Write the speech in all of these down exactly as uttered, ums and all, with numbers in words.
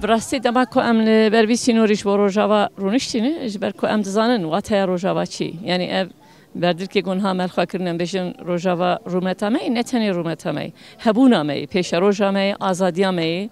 Rastî dema ku em li ber vî sînorî ji bo Rojava rûniştîne, ji ber ku em dizanin wateya Rojava çi. Yanî ev berdilkê gunha me li xwe kirin, em bêjin Rojava rûmeta me ye, ne tenê rûmeta me ye. Hebûna me ye, pêşeroja me ye, azadiya me ye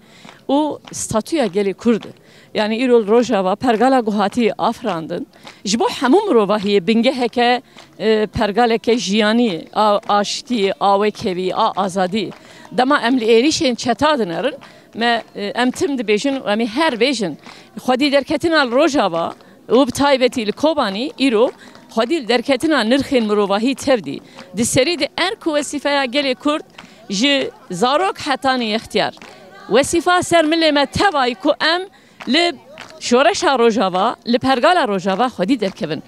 û statûya gelê Kurd e. Yanî îro li Rojava pergala ku hatî afirandin, ji bo hemû mirovahiyê bingeheke, e, pergaleke jiyanî, a aştiyê, a wekhevî, a azadî. Dema em li êrîşên çeta dinerin, me, e, em tim dibêjin û em ê her bêjin. Xwedî derketina li Rojava û bi taybetî li Kobanî îro xwedî li derketina nirxên mirovahî tevdî. Di serî de er ku wesîfeya gelê Kurd ji zarok hetanî extiyar. Wesîfa ser milê me tevayî ku em li şoreşa Rojava, li pergala Rojava xwedî derkevin.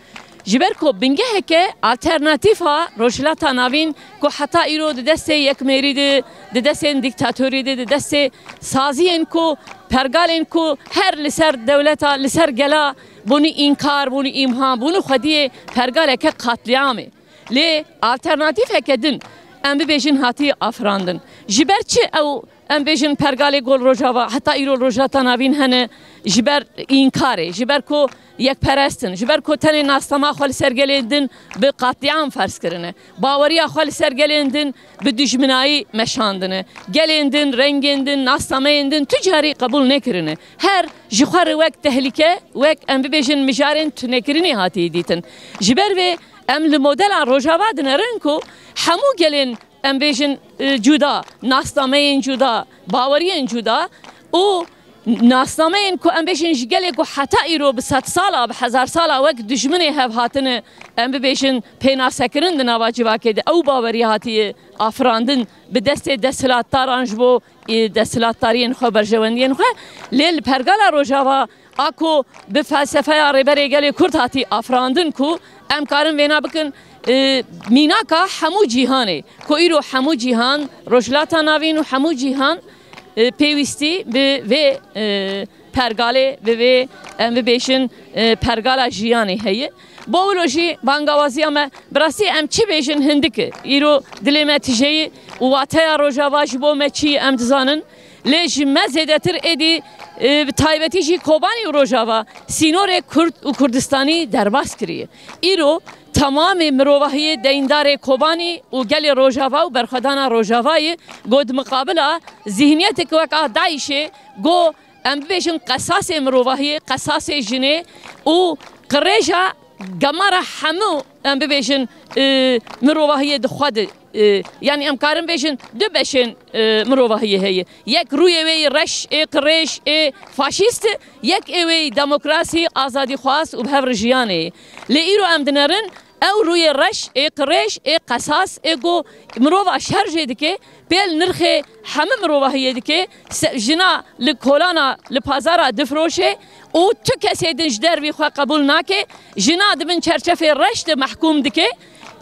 Ji ber ku bingeheke alternatîfa Rojhilata Navîn ku heta îro di destê yekmêrî de, di destên dîktatorî de, di destê saziyên ku pergalên ku her li ser dewleta, li ser gela bûnî înkar, bûnî îmha, bûnî xwediyê pergaleke qatlîamê. Lê alternatîfeke din, em bibêjin, hatî afirandin. Ji ber çi ew, em bêjin, pergalê gol Rojava, heta îro Rojhilata Navîn hene, ji ber înkarê, ji ber ku yekperest in, ji ber ku tenê nasnama xwe li ser gelên din bi qatlîam ferz kirine. Baweriya xwe li ser gelên din bi dijminayî meşandine. Gelên din, rengên din, nasnameyên din tu carî qebûl nekirine. Her ji xwe re wek tehlîke, wek, em bibêjin, mijarên tunekirinê hatiye dîtin. Ji ber vê em li modela Rojava dinerin ku hemû gelên, em bêjin, e, cuda, nasnameyên cuda, baweriyên cuda û nasnameyên ku, em bêjin, ji gelê ku heta îro bi sedsala, bi hezarsala wek dijminê hev hatine, em bibêjin, pênasekirin di nava civakê de, ew baweriya hatiye afirandin bi destê desthilatdaran ji bo, e, desthilatdariyên xwe, berjewendiyên xwe. Lê li pergala Rojava a ku bi felsefeya Rêberê Gelê Kurd hatî afirandin ku em karin vêna bikin, e, mînaka hemû cîhanê, ku îro hemû cîhan, Rojhilata Navîn û hemû cîhan, e, pêwîstî bi vê, e, pergalê, bi vê, em bibêjin, e, pergala jiyanê heye. Bo wilo jî bangawaziya me, bi rastî em çi bêjin hindik e. Îro dilê me tije ye û wateya Rojava ji bo me çi ye em dizanin. Lê ji me zêdetir êdî, e, bi taybetî jî Kobanî û Rojava sînorê Kurd û Kurdistanî derbas kiriye. Îro temamê mirovahiyê deyndarê Kobanî û gelê Rojava û berxwedana Rojava ye, go di miqabila zîhniyeteke wek a DAIŞê, go em bibêjin qesasê mirovahiyê, qesasê jinê û qirêja gemara hemû, em bibêjin, e, mirovahiyê di xwe de, e, yanî em karin bêjin du beşên, e, mirovahiyê heye. Yek rûyê wê yê reş, ê qirêj, ê faşîst e, yek ê wê yê demokrasî, azadîxwaz û bi hev re jiyanê ye. Lê îro em dinerin, ew rûyê reş, ê qirêj, ê qesas, ê ku mirova şer jê dike, pêl nirxê hemû mirovahiyê dike, se-, jina li kolana, li pazara difiroşe û tu kesê din ji dervî xwe qebûl nake, jina di bin çerçefê reş de mehkûm dike.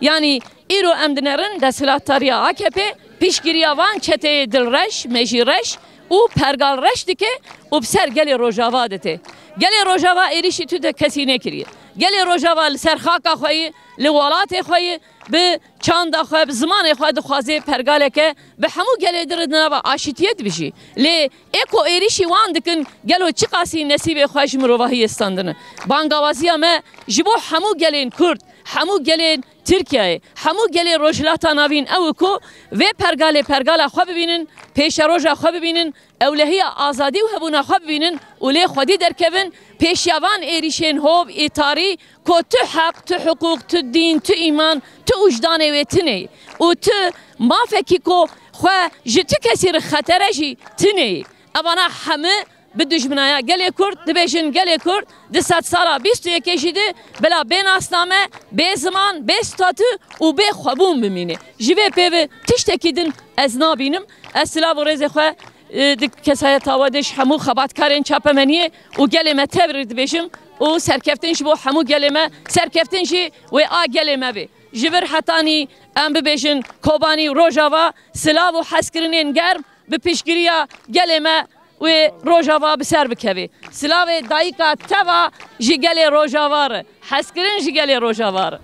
Yanî îro em dinerin desthilatdariya A K P piştgiriya van çeteyê dilreş, mejîreş û pergalreş dike û bi ser gelê Rojava dite. Gelê Rojava êrîşî tu de kesî nekiriye. Gelê Rojava li ser xaka xwe ye, li welatê xwe ye, bi çanda xwe, bi zimanê xwe dixwaze pergaleke bi hemû gelê din re di nava aşîtiyê dibijî. Lê ê ku êrîşî wan dikin, gelo çiqasî nesîbê xwe ji mirovahiyê standine? Bangawaziya me ji bo hemû gelên Kurd, hemû gelên Tirkiyeyê, hemû gelê Rojhilata Navîn ew e ku vê pergalê pergala xwe bibînin, pêşeroja xwe bibînin, ewlehiya azadî û hebûna xwe bibînin û lê xwedî derkevin, pêşiya van êrîşên hov ê tarî ku tu heq, tu hiqûq, tu dîn, tu îman, tu wijdanê wê tune ye û tu mafekî ku xwe ji tu kesî re xetere jî tune ye. Evana hemû bi dijminaya gelê Kurd, dibêjin gelê Kurd di sedsala bîst û yekê jî de bila bê nasname, bê ziman, bê statû û bê xwebûn bimîne. Ji vê pê ve tiştekî din ez nabînim. Ez silav û rêzê xwe, e, di kesayeta we de ji hemû xebatkarên çapemeniyê û gelê me tev re dibêjim û serkeftin ji bo hemû gelê me, serkeftin jî wê a gelê me be. Ji vir hetanî em bibêjin Kobanî û Rojava, silav û hezkirinên germ bi piştgiriya gelê me wê Rojava bi ser bikeve. Silavê dayika teva ji gelê Rojava re. Hezkirin ji gelê Rojava re.